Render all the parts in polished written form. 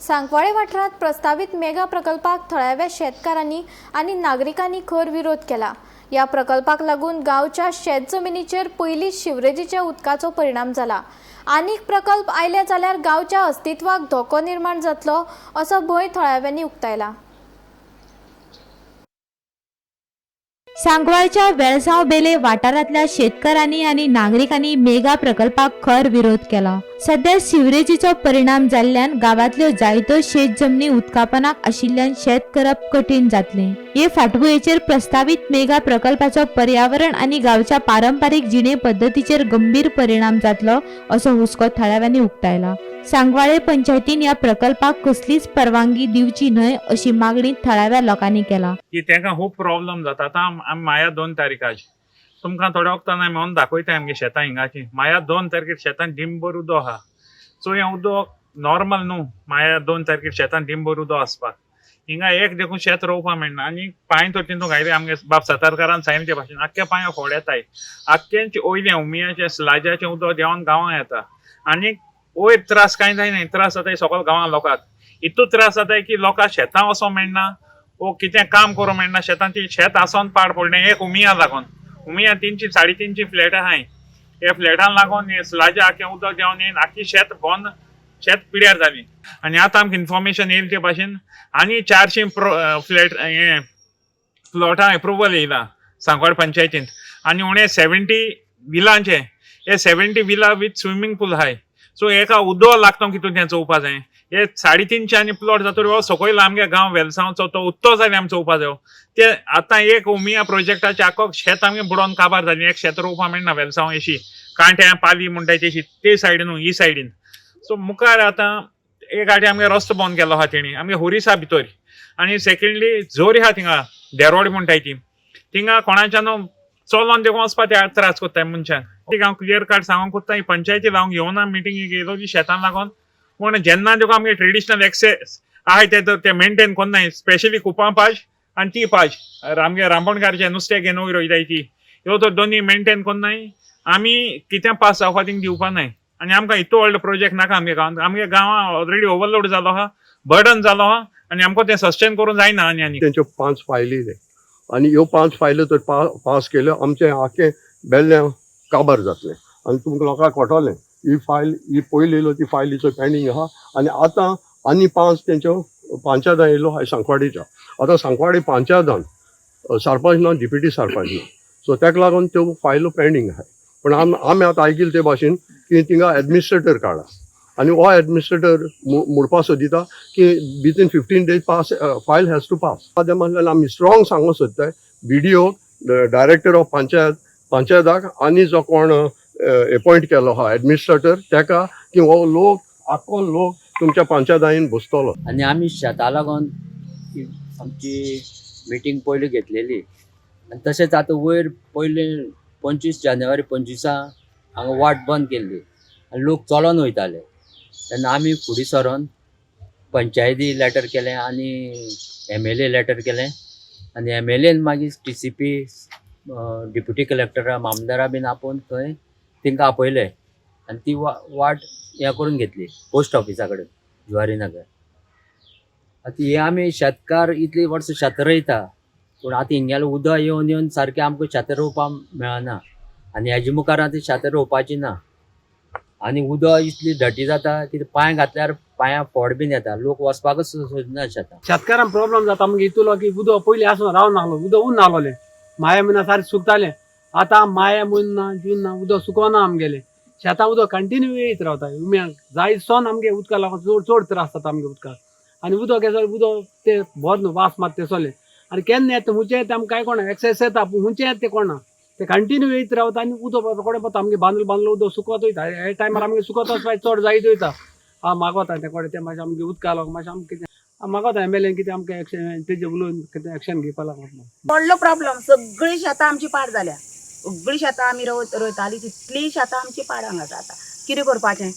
सांकवाळे वाठारांत प्रस्तावीत मेगा प्रकल्पाक थळाव्या शेतकारांनी आनी नागरिकांनी खर विरोध केला. ह्या प्रकल्पाक लागून गांवच्या शेत जमिनीचेर पयलींच शिवरेजीच्या उदकाचो परिणाम जाला. आनीक प्रकल्प आयले जाल्यार गांवच्या अस्तित्वाक धोको निर्माण जातलो असो भंय थळाव्यांनी उक्तायला. सांकवाळच्या वेळसांव बेले वाठारांतल्या शेतकारांनी आनी नागरिकांनी मेगा प्रकल्पाक खर विरोध केला. सध्या सिवरेजीचो परिणाम जाल्ल्यान गांवांतल्यो जायत्यो शेत जमनी उदकापनाक आशिल्ल्यान शेत करप कठीण जातलें. हे फाटभुंयेचेर प्रस्तावीत मेगा प्रकल्पाचो पर्यावरण आनी गांवच्या पारंपारीक जिणे पद्दतीचेर गंभीर परिणाम जातलो असो हुस्को थळाव्यांनी उक्तायला. सांकवाळे पंचायतीन ह्या प्रकल्पाक कसलीच परवानगी दिवची न्हय अशी मागणी थळाव्या लोकांनी केला. की तांकां खूब प्रॉब्लम जाता. आतां आमी माया 2 तारीखाची तुमकां थोड्या वखदान आमी म्हणून दाखयता आमगे शेतां हिंगाची. माया 2 तारखेर शेतान डिंबर उदक आहा. सो हें उदक नॉर्मल न्हू. माया 2 तारखेर शेतान डिंबर उदक आसपाक हिंगा एक देखून शेत रोवपाक मेळना. आनी पांय तर तितून घायले आमगे बाब सातारकारान सांगले ते भाशेन आख्खे पांय फोड येताय. आख्खेंचे वयलें उमियाचें स्लाजाचें उदक देंवन गांवां येता आनी वयर त्रास कांय जायना. त्रास जाता सगळ्या गांवां लोकांक. इतू त्रास जाता की लोकांक शेतां वचोंक मेळना वो कितें काम करूंक मेळना. शेतान ती शेत आसोन पाड पडलें एक उमिया लागून. उमिया 300 350 फ्लॅट आहाय. हे फ्लॅटान लागून हे स्लाजा आख्खें उदक देंवन येवन आख्खी शेत बंद, शेत पिड्यार जाली. आनी आतां आमकां इन्फॉर्मेशन येयली ते भाशेन आनी 400 फ्लॅट हे प्लॉटां एप्रुवल येयला सांकवाळ पंचायतीन. आनी उणें 70 विलांचे हे 70 विला विथ स्विमींग पूल आहाय. सो एका उदक लागता कितून तें चोवपा जाय. हे 350 आनी प्लॉट जातोर हो सकयल आमगे गांव वेलसांवचो तो उत्तो जाले आमी चोवपा जायो. ते आतां एक उमिया प्रोजेक्टाचे आख्खो शेत आमगे बुडोवन काबार जाली. एक शेत रोवपा मेळना वेलसांव अशी कांट्या पाली म्हणटा तेशी ते सायडीन न्हू ही सायडीन. सो मुखार आतां एक आटी आमगे रस्तो बंद केलो आहा तेणी आमगे हुरीस आहा भितर. आनी सेकेंडली जोरी आहा थिंगा देरोड म्हणटाय ती थिंगा कोणाच्यान चलोन देखून वचपा ते त्रास कोत्ताय मनशांक. ती हांव क्लियर कट सांगूंक कोत्ता ही पंचायती लावंक येवना मिटींगेक येयलो ती शेतान लागोन. पूण जेन्ना देखून आमगे ट्रेडिशनल एक्सेस आहाय ते तर ते मेनटेन कोन्नाय. स्पेशली कुपां पाज आनी ती पाज आमगे रांपणकारचे नुस्तें घेवन वयर वयताय ती ह्यो तर दोनी मेनटेन कोन्नाय. आमी कितें पास जावपा तिंगा दिवपा नाय. आनी आमकां इतलो व्हडलो प्रोजेक्ट नाका आमगे गांवांत. आमगे गांवां ऑलरेडी ओवरलोड जालो आहा, बर्डन जालो आहा आनी आमकां तें सस्टेन करूंक जायना. आनी आनी तेंच्यो 5 फायली ते आनी ह्यो 5 फायल्यो तर पास केल्यो आमचें आख्खें बेल्लें काबार जातलें. आनी तुमकां लोकांक कळटलें ही फायल ही पयली येयलो ती फायलीचो पेंडींग आहा. आनी आतां आनी 5 तेंच्यो पंचायतान येयलो आहा सांकवाडीच्या. आतां सांकवाडी पंचायतान सरपंच ना, डिप्युटी सरपंच ना. सो ताका लागून त्यो फायलो पेंडींग आहाय. पूण आमी आतां आयकिल्ले ते भाशेन की थिंगा एडमिनिस्ट्रेटर काडला आनी हो एडमिनिस्ट्रेटर म्हणपा सोदिता की within 15 days pass file has to pass. माध्यमांतल्यान आमी स्ट्रॉंग सांगूंक सोदताय B D O, director of panchayat, पंचायताक आनी जो कोण एपॉयंट केलो आहा एडमिनिस्ट्रेटर ताका की हो लोक आख्खो लोक तुमच्या पंचायतान बसतलो. आनी आमी शेता लागून आमची मिटींग पयलीं घेतलेली. आनी तशेंच आतां वयर पयलीं 25 जानेवारी 25 हांगा वाट बंद केल्ली आनी लोक चलोन वयताले. तेन्ना आमी फुडें सरोन पंचायती लेटर केलें आनी एम एल ए लेटर केलें. आनी एम एल एन मागीर टी सी पी, डिप्युटी कलेक्टरा, मामदारा बीन आपोवन थंय तांकां आपयले आनी ती वाट हें करून घेतली पोस्ट ऑफिसा कडेन जुवारी नगर. आतां हे आमी शेतकार इतलीं वर्सां शेतां रोयता, पूण आतां हिंगेलें उदक येवन येवन सारकें आमकां शेतां रोवपाक मेळना. आनी हेजे मुखार आतां शेतां रोवपाचीं ना. आनी उदक इतली धटी जाता की पांय घातल्यार पांयां फोड बीन येता. लोक वचपाकच सोदना शेतां. शेतकारांक प्रॉब्लम जाता. मागीर इतलो की उदक पयलीं आसून रावन नासलो, उदक उन नासलोलें. माया म्हयन्या सारकें सुकतालें. आतां माया म्हयनो ना, जून ना, उदक सुकोना. आमगेलें शेतां उदक कंटिन्यू येयत रावता. उम्याक जायत सोन आमगे उदका लागून चड चड त्रास जाता आमगे उदकाक. आनी उदक येसो उदक तें भर न्हू वास मारता तेसोलें. आनी केन्ना येता हुंयचें येता आमकां कांय कोणा एक्सेस येता, पूण हुंयचें येता तें कोणा तें कंटिन्यू येयत रावता. आनी उदक रोखडें पडटा आमगे बांदलो बांदलो उदक सुकत वयता. हे टायमार आमगे सुकत वचपाक चड जायत वयता. आं मागोता तें कोडे तें मातशें आमगे उदका लागून मातशें आमकां कितें मागोता एम एल एन कितें आमकां एक्शन तेजें उलोवन कितें एक्शन घेवपा लागून. व्हडलो प्रॉब्लम, सगळीं शेतां आमची पाड जाल्या. सगळीं शेतां आमी रोयतालीं तितलीं शेतां आमची पाड हांगा जाता. कितें करपाचें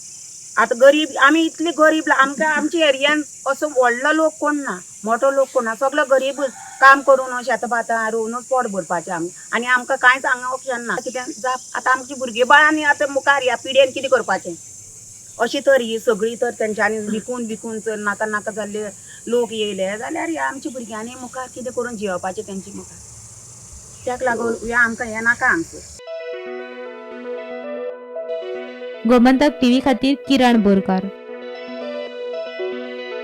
आतां? गरीब आमी, इतली गरीब आमकां. आमच्या एरियान असो व्हडलो लोक कोण ना, मोठो लोक कोण ना. सगलो गरीबच, काम करून शेतां भातां रोवनूच पोट भरपाचें आमी. आनी आमकां कांयच हांगा ऑप्शन ना. कितें जाप आतां आमची भुरगीं बाळांनी आतां मुखार ह्या पिढयेन कितें करपाचें? अशी तर ही सगळी तर तेंच्यांनी विकून विकून जर नाका नाका जाल्ले लोक येयले जाल्यार ह्या आमच्या भुरग्यांनी मुखार कितें करून जियोवपाचें तेंचे मुखार. ताका लागून हें आमकां हें नाका हांगसर. गोमंतक टीव्ही खातीर किरण बोरकार.